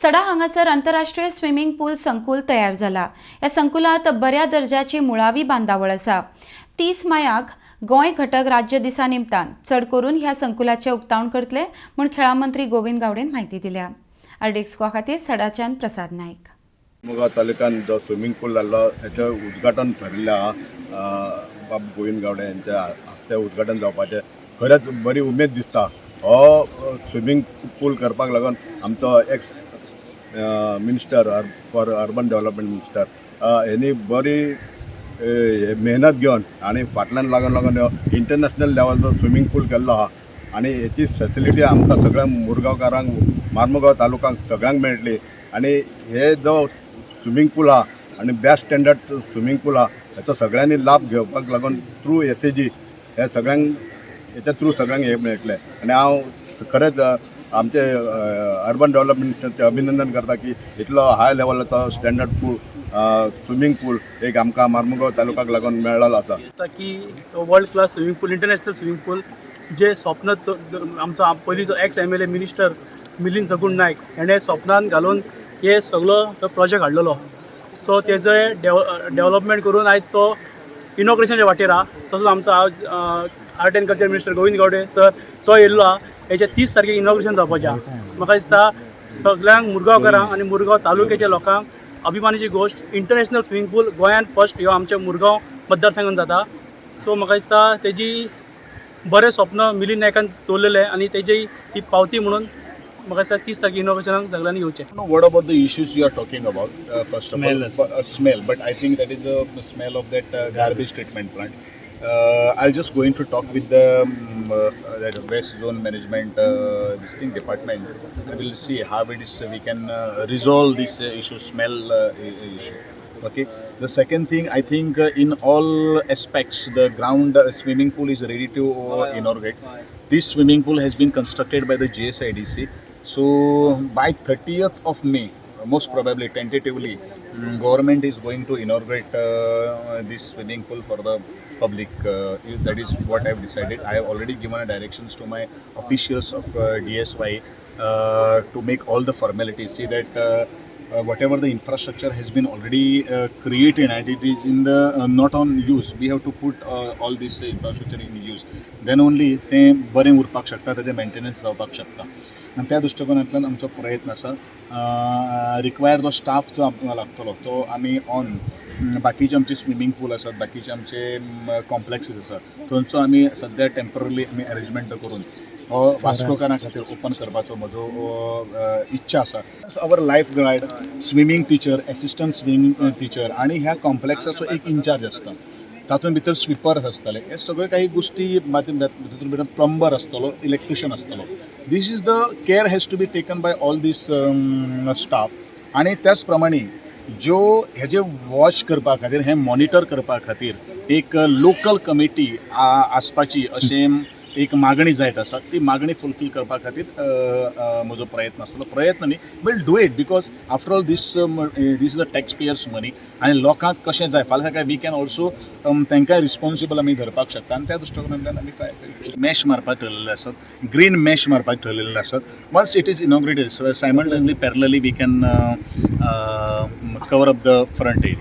सडा हांगासर आंतरराष्ट्रीय स्विमींग पूल संकुल तयार जाला. ह्या संकुलात बऱ्या दर्जाची मुळावी बांदावळ आसा. 30 मायाक गोंय घटक राज्य दिसा निमतान चड करून ह्या संकुलाचें उक्तावण करतले म्हूण खेळां मंत्री गोविंद गावडेन म्हायती दिल्या. आरडीएक्स गोवा खातीर सडाच्यान प्रसाद नायक. मुरगांव तालुक्यान जो स्विमींग पूल जाल्लो, तेचें उद्घाटन ठरिल्लें आहा. बाब गोविंद गावडे यांच्या हस्ते उद्घाटन जावपाचें. खरेंच बरी उमेद दिसता. हो स्विमींग पूल करपाक लागून आमचो ex minister for urban development minister हेंनी बरी मेहनत घेवन आनी फाटल्यान लागून लागून हो इंटरनॅशनल लेवलचो स्विमींग पूल केल्लो आहा आनी हेची फेसिलिटी आमकां सगळ्या मुरगांवकारांक, मार्मुगांव तालुक्यांक सगळ्यांक मेळटली. आनी हे जो स्विमींग पूल आहा आनी बेस्ट स्टँडर्ड स्विमींग पूल आहा, हेचो सगळ्यांनी लाभ घेवपाक लागून थ्रू एसएजी हे सगळ्यांक, हेच्या थ्रू सगळ्यांक हे मेळटलें. आनी हांव खरेंच आमचे अर्बन डेव्हलपमेंट मिनिस्टरचें अभिनंदन करता की इतलो हाय लेवलाचो स्टँडर्ड पूल, स्विमींग पूल एक आमकां मार्मुगांव तालुक्याक लागून मेळ्ळो आसा. दिसता की world class swimming pool, international swimming pool जे स्वप्न आमचो पयलींचो एक्स एमएलए मिनिस्टर मिलिंद सगुण नायक हेणें स्वप्नान घालून हे सगलो तो प्रोजेक्ट हाडलेलो. सो तेजो डेव्हलपमेंट करून आयज तो इनॉग्रेशनच्या वाटेर आहा. तसोच आमचो आज art and culture minister Govind Gawde sir तो येयल्लो आहा. हेच्या 30 तारखेक इनॉग्रेशन जावपाचें आहा. म्हाका दिसता सगळ्यांक मुरगांवकारांक आनी मुरगांव तालुक्याच्या लोकांक अभिमानाची गोश्ट, इंटरनॅशनल स्विमींग पूल गोंयांत फर्स्ट ह्यो आमच्या मुरगांव मतदारसंघात जाता. सो म्हाका दिसता तेजी बरें स्वप्न मिलिंद नायकान दवरलेलें आनी तेजी ती पावती म्हणून म्हाका दिसता 30 तारखेक इनॉग्रेशनाक सगळ्यांनी येवचें. Know what about the issues you are talking about. First of Smell. All, smell. But I think that is a smell of that garbage treatment plant. I'll just going to talk with the that West Zone Management, this thing department. We will see how it is we can resolve this issue, smell issue. Okay. The second thing, I think in all aspects, the ground swimming pool is ready to inaugurate. This swimming pool has been constructed by the GSIDC. So by 30th of May, most probably tentatively, government is going to inaugurate this swimming pool for the public. That is what I have decided. I have already given a directions to my officials of DSY to make all the formalities. See that whatever the infrastructure has been already created and it is in the not on use, we have to put all this infrastructure in use. Then only तें बरें उरपाक शकता, तेजें maintenance जावपाक शकता आनी त्या दृश्टिकोनांतल्यान आमचो प्रयत्न आसा. रिक्वायर जो स्टाफ जो आमकां लागतलो तो आमी ऑन बाकीचे आमचे स्विमींग पूल आसात, बाकीचे आमचे कॉम्प्लेक्सीस आसात, थंयचो आमी सद्या टेम्पररी आमी अरेंजमेंट करून हो वास्कोकारां खातीर ओपन करपाचो म्हजो इच्छा आसा. Our life guard, swimming teacher, assistant swimming teacher आनी ह्या कॉम्प्लेक्साचो एक इन्चार्ज आसता. तातूंत भितर स्विपर्स आसतले. हे सगळे काही गोश्टी, तातूंत भितर प्लंबर आसतलो, इलेक्ट्रिशियन आसतलो. This is the care has to be taken by all this staff. आनी त्याच प्रमाणे ज्यो हेजे वॉच करपा खातीर, हें मॉनिटर करपा खातीर एक लोकल कमिटी आसपाची अशें एक मागणी जायत आसा. ती मागणी फुलफील करपा खातीर म्हजो प्रयत्न आसतलो. प्रयत्न न्ही, we'll do it, because after all this is a tax payers money आनी लोकांक कशें जाय, फाल्यां सकाळी we can also तांकांय रिस्पॉन्सिबल आमी धरपाक शकता. आनी त्या दृश्टिकोनांतल्यान आमी काय मॅश मारपाक ठरलेले आसात, ग्रीन मॅश मारपाक ठरलेले आसात. Once it is inaugurated, simultaneously, parallelly, we can cover up the front area.